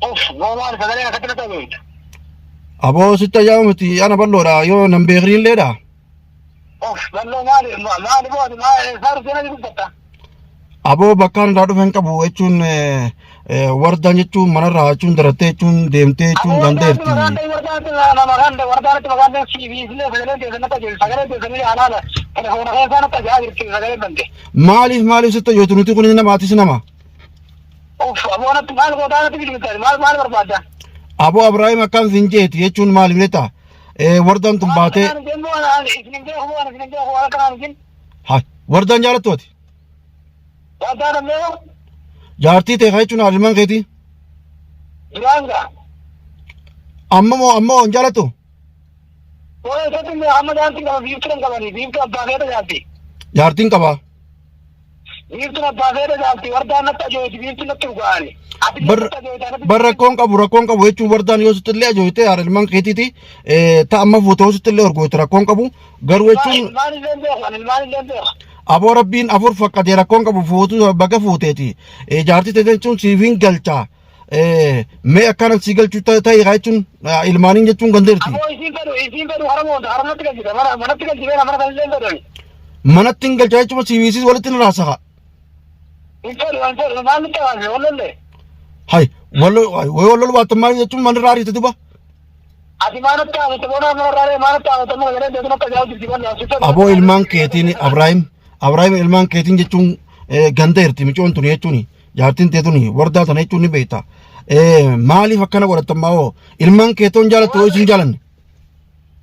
Uff, boo maali sagaleen akkatti natti ajoytu? Aboo sitti ajaa'iba miti ana bal'oodha yoo nan beekniilleedha. Uff, balloo maali maali boo ati maali eessaa dhuftee natti dubbatta? Aboo bakkaan irraa dhufe hin qabu jechuun wardaan jechuun manarraa jechuun darattee jechuun deemtee jechuun Aboo wardaanatti gandeerti. maqaan ta'e wardaanatti maqaan ta'e wardaanatti maqaan ta'e siif illee sagaleen teessan natti ajoytu sagaleen teessan illee halaala telefoona keessaa natti ajaa'aa jirti sagaleen bante. Maaliif maaliif sitti ajooytu nuti kun nama atis nama. Uff, aboo natti maal gootaa natti bilbilta maal maal barbaadda? Aboo Abrahaam akkam sin jeeti jechuun maaliif beektaa? Wardaan tun baatee Waan jennu ani isin hin beeku waan isin hin beeku waan akkanaan isin. Haa, wardaan jaalattu ati? Wardaan hin beeku Jaartii ta'e jechuun haadha keetii. duraan gaa. Amma moo amma moo hin jaalattu? Waan isatti hin beeku amma jaartiin qaba biiftuu hin qabani biiftuu abbaa feeta jaarti. Jaartiin qaba. Biiftuun abbaa feeta jaarti wardaan natti ajooyti biiftuun natti dhugaani. Ati Bar natti ajooyta natti bar rakkoon qabu rakkoon qabu jechuun wardaan yoo sitti illee ajooyte haadha ilmaan keetiiti ta amma fuute yoo sitti illee orgooyte rakkoon qabu garuu jechuun Ilmaan illee hin beeku ani ilmaan illee hin beeku. Aboo rabbiin afur fakkatee rakkoon qabu fuutu baga fuuteeti. Jaartii ta'e jechuun siif hin galcha. Mee akkana si galchu ta'e kaa jechuun ilmaaniin jechuun gandeerti. Aboo isiin fedhu isiin fedhu haramoota haramatti galchite mana manatti galchite mana kan illee hin fedhu. Manatti hin galcha jechuun siif isiis walitti ni raasaka. Hin fedhu hin fedhu maal nutti hawaasne wallolle. Hay wal lolu baattan maal jechuun manirraa ariite duba. Ati maal nutti hawaasne boona manarraa maal nutti hawaasne mana galee deetu akka jaal jirti bal'aa si fedhu. Aboo ilmaan keetiin Abraahim Abraahim ilmaan keetiin jechuun gandeerti micoon tuni jechuuni. Jaartiin tee tuni wardaa tana jechuun ni beekta. Maaliif akkana godhattan maa'oo ilmaan keetoon jaalattu yoo isin jaalanne.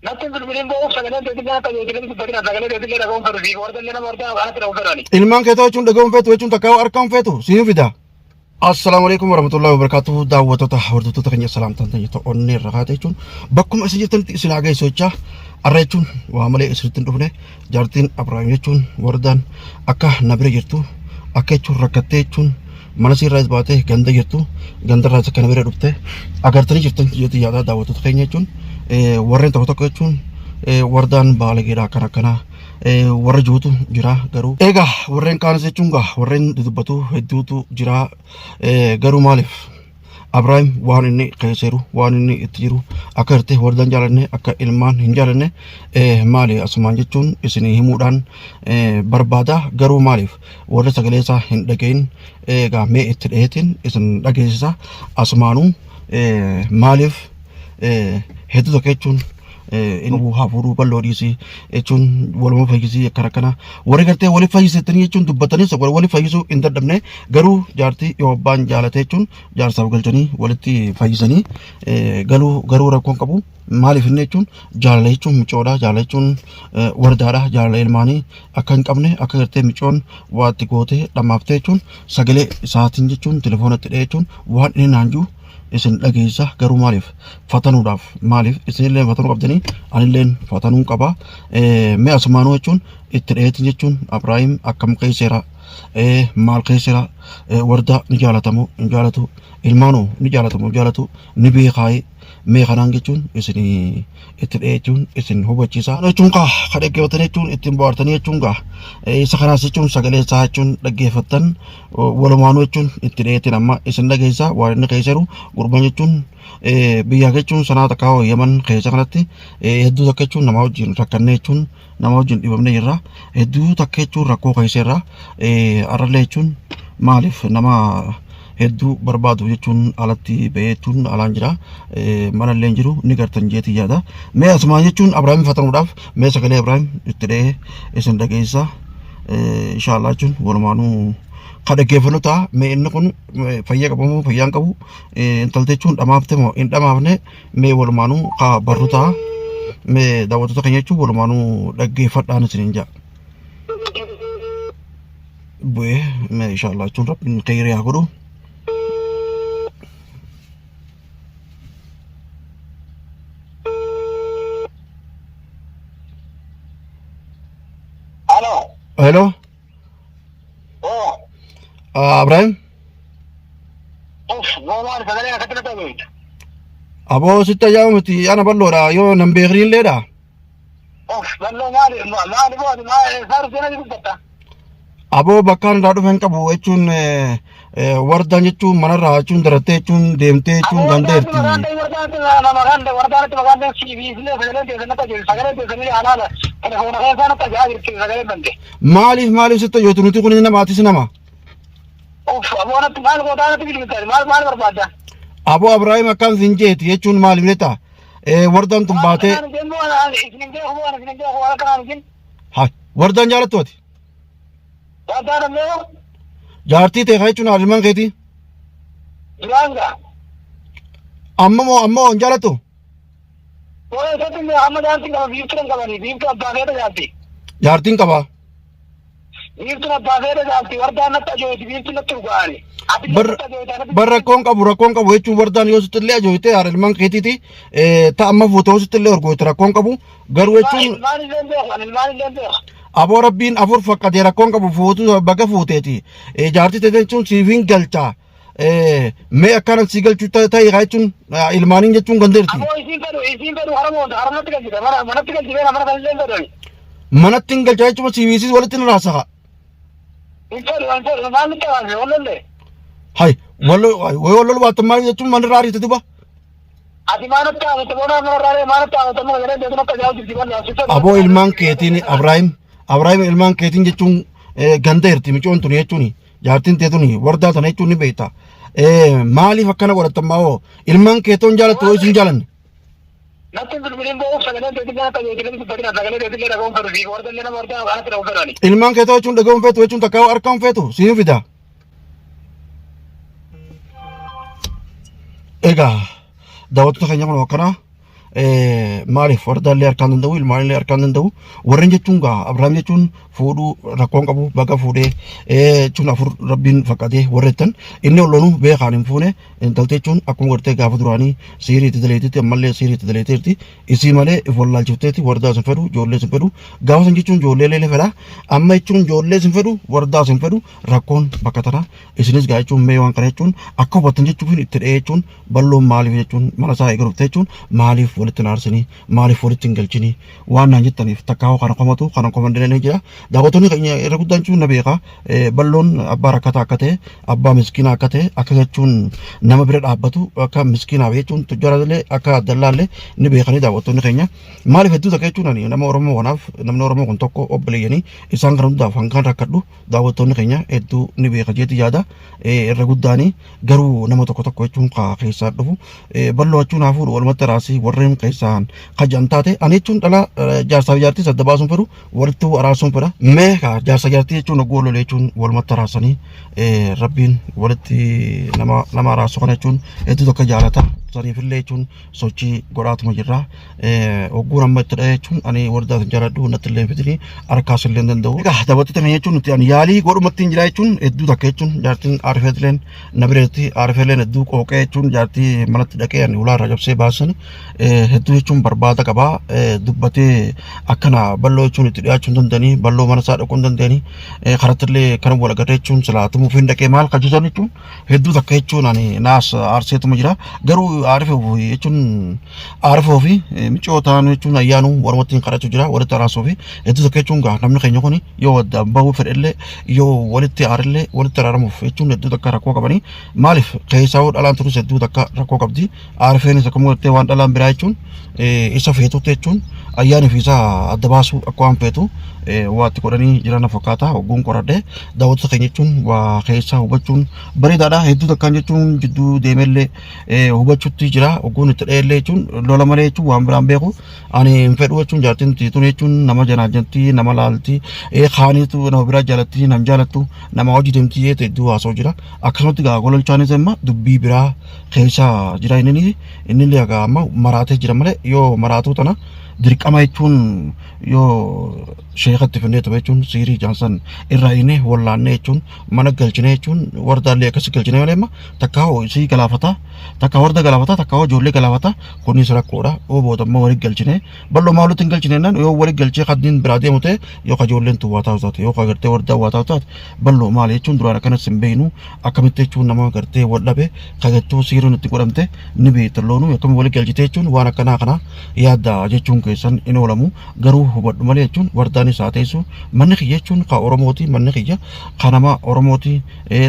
Natti hin bilbilin boo'uuf sagaleen teetillee akka teetillee dubbatina sagalee teetillee dhaga'uun fedhu siif warda nama wardaa kanatti dhaga'uun fedhu ani. Ilmaan keetoo jechuun dhaga'uun feetu jechuun takka harkaan feetu siin fida. Assalaamu alaikum warahmatullahi wabarakatuh daawwattoota hordoftoota keenya salaamtaan ta'e jettu onnee irra kaate jechuun bakkuma isin jirtanitti isin haa geessu jechaa har'a jechuun waa malee isinitti hin dhufne jaartiin Abrahaam jechuun wardaan akka na bira jirtu akka jechuun rakkattee jechuun mana siirraas baatee ganda jirtu gandarraas akka na bira dhufte agartanii jirtan jeetii yaadaa daawwattoota keenya jechuun warreen tokko tokko jechuun wardaan baalageedha akkana akkanaa warra jirutu jira garuu egaa warreen kaanis jechuun gaa warreen dudubbatu hedduutu jira garuu maaliif Abrahaam waan inni keessa jiru waan inni itti jiru akka gartee wardaan jaalanne akka ilmaan hin jaalanne maali asumaan jechuun isinii himuudhaan barbaada garuu maaliif warra sagalee isaa hin dhagahin egaa mee itti dhaheetiin isin dhageessisa asumaanuu maaliif hedduu tokko jechuun inni haa fuudhuu bal'oo dhiisii jechuun waluma fayyisii akkana akkana warri gartee wali fayyisettanii jechuun dubbatanii wali fayyisuu hin dadhabne garuu jaartii yoo abbaan jaalate jechuun jaarsaaf galchanii walitti fayyisanii galuu garuu rakkoon qabu maaliif inni jechuun jaalala jechuun micoodha jaalala jechuun wardaadha jaalala ilmaanii akka hin qabne akka gartee micoon waatti gootee dhamaaftee jechuun sagalee isaatiin jechuun telefoonatti dhahee jechuun waan inni naan jiru isin dhageessa garuu maaliif fatanuudhaaf maaliif isinillee fatanuu qabdanii anilleen fatanuu qaba mee asumaanuu jechuun itti dheetin jechuun Abrahaam akkam keesseera maal keesseera wardaa ni jaalatamu hin jaalatu ilmaanoo ni jaalatamu hin jaalatu ni beekaayee mee kanaan jechuun isin itti dheechuun isin hubachiisa jechuun kaa ka dhaggeeffattan jechuun ittiin bohaartanii jechuun kaa isa kanaas jechuun sagalee isaa jechuun dhaggeeffattan walumaanuu jechuun itti dheetin amma isin dhageessa waan inni keessa jiru gurbaan jechuun biyyaa jechuun sanaa takka yaman keessa kanatti hedduu takka jechuun namaa wajjin rakkannee jechuun nama wajjin dhibamne jirra hedduu takka jechuun rakkoo keessa irra arrallee jechuun maaliif nama hedduu barbaadu jechuun alatti ba'ee jechuun alaan jira manallee hin jiru ni gartan jeetii yaada mee asumaan jechuun Abrahaam fatanuudhaaf mee sagalee Abrahaam itti dha'ee isin dhageessa inshaallah jechuun walumaanuu ka dhaggeeffannu ta'a mee inni kun fayyaa qabamoo fayyaan qabu intalti jechuun dhamaafte moo hin dhamaafne mee walumaanuu ka barru ta'a mee daawwattoota keenya jechuun walumaanuu dhaggeeffadhaan isiniin ja'a. Bu'ee mee inshaallah jechuun rabbiin kheyrii haa godhu. Halo. Hello. Oh. Abrahaam. Uff, boo maali sagaleen akkatti natti ajoytu? Aboo sitti ajaa'iba miti ana bal'oodha yoo nan beekniilleedha. Uff, balloo maali maali boo ati maali eessaa dhuftee natti dubbatta? Aboo bakkaan irraa dhufe hin qabu jechuun Wardaan jechuun manarraa jechuun darattee jechuun deemtee jechuun gandeerti. Maaliif maaliif sitti hojjetu nuti kun nama atis nama. Aboo Abrahaam akkam sin jeeti jechuun maaliif leta? Wardaan tun baatee. Wardaan jaalattu ati? Wardaan ammoo Jaartii ta'e kan jechuun haadha keetii. Duraan gaa. Amma moo amma moo hin jaalattu? Waan isatti immoo amma jaartiin qaba biiftuun hin qabani biiftuu abbaa feeta jaarti. Jaartiin qaba. Biiftuun abbaa feeta jaarti wardaan natti ajooyti biiftuun natti dhugaani. Bar bar rakkoon qabu rakkoon qabu jechuun wardaan yoo sitti illee ajooyte haadha ilmaan keetiiti ta amma fuute yoo sitti illee orgooyte rakkoon qabu garuu jechuun Ilmaan illee hin beeku ani ilmaan illee hin beeku. Aboo rabbiin afur fakkatee rakkoon qabu fuutu baga fuuteeti. Jaartii teete jechuun siif hin galcha. Mee akkana sii galchuu ta'e kaa jechuun ilmaaniin jechuun gandeerti. Aboo isiin fedhu isiin fedhu haramoota haramatti galchite mana manatti galchite mana kan illee hin fedhu. Manatti hin galcha jechuun siif isiis walitti hin raasaha. Hin fedhu hin fedhu maal nutti hawaasne wallolle. Hay wal lolu baattan maal jechuun manirraa ariite duba. Ati maa natti haasofte boonaa mana irraa maa natti haasofte mana galee beeknu akka jaal jirti bal'aa si fedhu. Aboo ilmaan keetiin Abraahim Abraahim ilmaan keetiin jechuun ganda jirti micoon tuni jechuun jaartiin tee tuni wardaa tana jechuun ni beekta. Maaliif akkana godhattan maa'oo ilmaan keetoon jaalattu yoo isin jaalanne. Natti hin bilbilin boo'uuf sagaleen teetillee natti ajeetillee dubbatina sagalee teetillee dhaga'uun fedhu siif wardallee nama wardaa kanatti dhaga'uun fedhu ani. Ilmaan keetoo jechuun dhaga'uun feetu jechuun takka harkaan feetu siin fida. Egaa daawwattoota keenya kun akkana maaliif wardaallee harkaan danda'u ilmaanillee harkaan danda'u warreen jechuun gaa Abiraam jechuun fuudhuu rakkoon qabu baga fuudhee jechuun afur rabbiin fakkatee warra jettan inni olloonuu beekaan hin fuune intalti jechuun akkuma gartee gaafa duraanii siirii itti daleeteetti ammallee siirii itti daleeteerti isii malee if wallaalchifteetti wardaa sin fedhu ijoollee sin fedhu gaafa san jechuun ijoollee illee fedha amma jechuun ijoollee sin fedhu wardaa sin fedhu rakkoon bakka tana isinis gaa jechuun mee waan kana jechuun akka hubattan jechuuf itti dha'ee jechuun balloon maaliif jechuun mana isaa eega dhufte jechuun maaliif walitti hin aarsinii maaliif walitti hin galchinii waan naan jettaniif takkaa hoo kana komatu kana komandinee ni jira daawwattoonni keenya irra guddaan jechuun na beeka balloon abbaa rakkataa akka ta'e abbaa miskiinaa akka ta'e akka jechuun nama bira dhaabbatu akka miskiinaaf jechuun tujjaarallee akka dallaallee ni beekanii daawwattoonni keenya maaliif hedduu takka jechuun ani nama Oromoo kanaaf namni Oromoo kun tokko obboleeyyanii isaan kana hundaaf hangaan rakkadhu daawwattoonni keenya hedduu ni beeka jeeti yaada irra guddaani garuu nama tokko tokko jechuun ka keessaa dhufu bal'oo jechuun haa fuudhu walumatti raasii warreen keessaan kajan taate ani jechuun dhala jaarsaa fi jaartii sadda baasuun fedhu walitti araarsuun fedha mee ka jaarsa jaartii jechuun ogguu lolee jechuun walumatti araasanii rabbiin walitti nama nama araarsu kana jechuun hedduu tokko jaalata saniifillee jechuun sochii godhaatuma jirra. Ogguun amma itti dha'e jechuun ani wardaa hin jaaladhu natti illee hin fidini harkaas illee hin danda'u. Egaa daawwattoota keenya jechuun nuti ani yaalii godhumatti hin jira jechuun hedduu takka jechuun jaartiin aarifeetilleen na bireetti aarifeeleen hedduu qooqee jechuun jaartii manatti dhaqee ani ulaa irraa cabsee baasan hedduu jechuun barbaada qaba dubbatee akkana bal'oo jechuun itti dhiyaachuu hin danda'anii bal'oo mana isaa dhaquu hin danda'anii karatti illee kan wal agarree jechuun silaa tumuuf hin dhaqee maal kajisan jechuun hedduu takka jechuun ani naas aarseetuma jira garuu aarifee jechuun aarifoo fi micoo ta'an jechuun ayyaanuu walumatti hin kadhachuu jira walitti araarsuu fi hedduu takka jechuun gaa namni keenya kun yoo adda bahuu fedhellee yoo walitti aarillee walitti araaramuuf jechuun hedduu takka rakkoo qabanii maaliif keessaa dhalaan turus hedduu takka rakkoo qabdi aarifeenis akkuma gartee waan dhalaan biraa jechuun isa feetutti jechuun ayyaanii fi isa adda baasuu akka waan feetu waa itti godhanii jiran na fakkaata hogguun qoradhe daawwattoota keenya jechuun waa keessaa hubachuun bareedaadha hedduu takkaan jechuun jidduu deemellee hubachuutti jira hogguun itti dha'ellee jechuun lola malee jechuun waan biraan beeku ani hin fedhu jechuun jaartiin tun jechuun nama janaajanti nama laalti kaaniitu nama biraa jaalatti nan jaalattu nama hojii deemti hedduu haasa'u jira akkasumatti gaa gololchaanis amma dubbii biraa keessa jira inni inni illee egaa amma maraatee jira malee yoo maraatuu tana dirqama jechuun yoo sheekatti finnee ture jechuun siirii jaansan irraa inni wallaannee jechuun mana galchine jechuun wardaallee akkasi galchine malee amma takka isii galaafata takka warda galaafata. galaafata, takka ijoollee galaafata. Kunis rakkoodha. Yoo booda immoo walitti galchine bal'oo maalitti hin galchine jennaan, yoo walitti galchee kanneen biraa deemu ta'e, yoo ka ijoolleen tun waa taatu taate, yoo ka gartee wardaa waa taatu taate, bal'oo maali jechuun duraan akkanas hin beeknu, akkamitti jechuun nama gartee wal dhabe kagattuu siiriin itti godhamte ni beekta, loonuu akkamitti walitti galchite jechuun waan akkanaa kana yaadda jechuun keessan hin oolamu. Garuu hubadhu malee jechuun wardaanis haa teessu, manni kiyya jechuun ka Oromooti, manni kiyya ka nama Oromooti.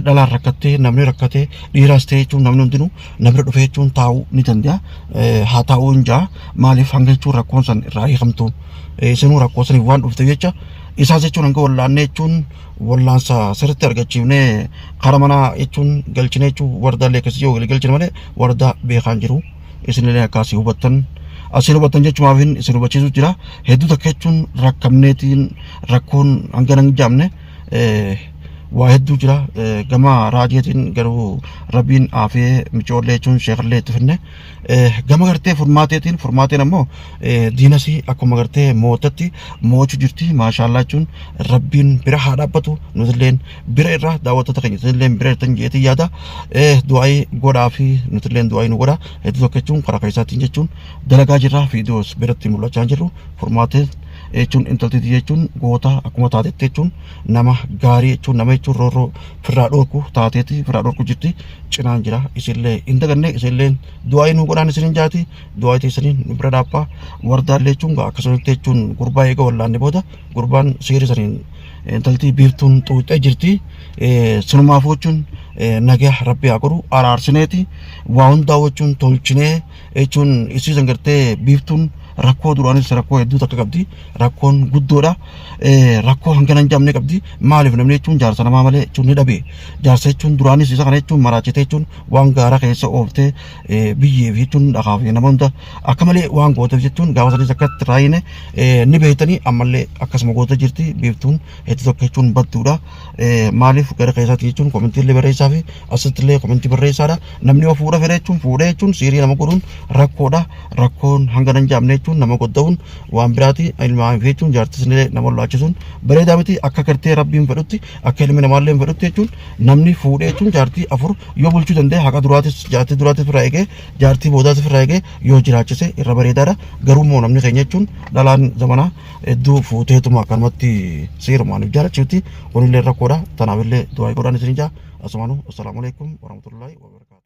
Dhalaan rakkattee, namni rakkatee, dhiiraas ta'e jechuun namni hundinuu namni dhufe jechuun taa'uu ni danda'a, haa taa'uu hin ja'a. Maaliif hanga jechuun rakkoon san irraa hiikamtu, isinuu rakkoo saniif waan dhufte jecha isaas jechuun hanga wallaannee jechuun wallaansa sirriitti argachiifnee kara manaa jechuun galchine jechuun wardaalee akkasii yoo galchine malee wardaa beekaan jiru. Isinillee akkaasii hubattan, asiin hubattan jechumaafin isin hubachiisu jira. Hedduu takka jechuun rakkamneetiin rakkoon hanga hin jaamne waa hedduu jira gama raajeetiin. Garuu rabbiin aafee micoollee jechuun sheekallee itti finne gama gartee furmaateetiin. Furmaateen ammoo diinasii akkuma gartee mootatti moochu jirti, maashaallaa jechuun rabbiin bira haa dhaabbatu. Nutilleen bira irra daawwattoota keenya, isinilleen bira irtan jeetii yaada. Du'aayii godhaa fi nutilleen du'aayii nu godha. Hedduu tokko jechuun karaa keessaatiin jechuun dalagaa jirra, viidiyoos biratti mul'achaa jirru. Furmaatee jechuun intaltiiti jechuun goota akkuma taatetti jechuun nama gaarii jechuun nama jechuun roorroo firraa dhorku taateeti, firraa dhorku jirti, cinaan jira. Isinillee hin daganne, isinillee du'aayii nu godhaan isinin jaati, du'aayii teessaniin nu bira dhaabbaa. Wardaallee jechuun akkasumatti jechuun gurbaa eega wallaanne booda gurbaan seera saniin intaltii biiftuun xuuxxee jirti. Sunumaaf jechuun nagaa rabbi haa godhu, araarsineeti waa hundaa jechuun tolchinee jechuun isiisan gartee biiftuun rakkoo duraanis rakkoo hedduu takka qabdi, rakkoon guddoodha, rakkoo hangana hin jaamne qabdi. Maaliif namni jechuun jaarsa namaa malee jechuun ni dhabe. Jaarsa jechuun duraanis isa kana jechuun maraachitee jechuun waan gaara keessa ooftee biyyeef jechuun dhakaaf nama hunda akka malee waan gooteef jechuun gaafa sanis akkatti raayine ni beektanii, ammallee akkasuma goota jirti biiftuun. Hedduu tokko jechuun badduudha. Maaliif gara keessaatti jechuun komentii illee barreessaa fi asitti illee komentii barreessaadha. Namni yoo fuudha fedhe jechuun fuudhee jechuun siirii nama godhuun rakkoodha. Rakkoon hanga nan jaamne jechuun nama godda'uun waan biraati. Ilmaa fi jechuun jaartis illee nama laachisuun bareedaa miti. Akka gartee rabbiin fedhutti, akka ilmi namaallee fedhutti jechuun namni fuudhee jechuun jaartii afur yoo bulchuu danda'e, haqa duraatis jaartii duraatis irraa eegee jaartii boodaatis irraa eegee yoo jiraachise irra bareedaadha. Garuu immoo namni keenya jechuun dhalaan zamanaa hedduu fuuteetuma akkanumatti seerumaan if jaalachiifti. Kunillee rakkoodha. Tanaafillee du'aa godhaan isin jaa. Asumaanuu assalaamu alaikum warahmatullahi wabarakatuh.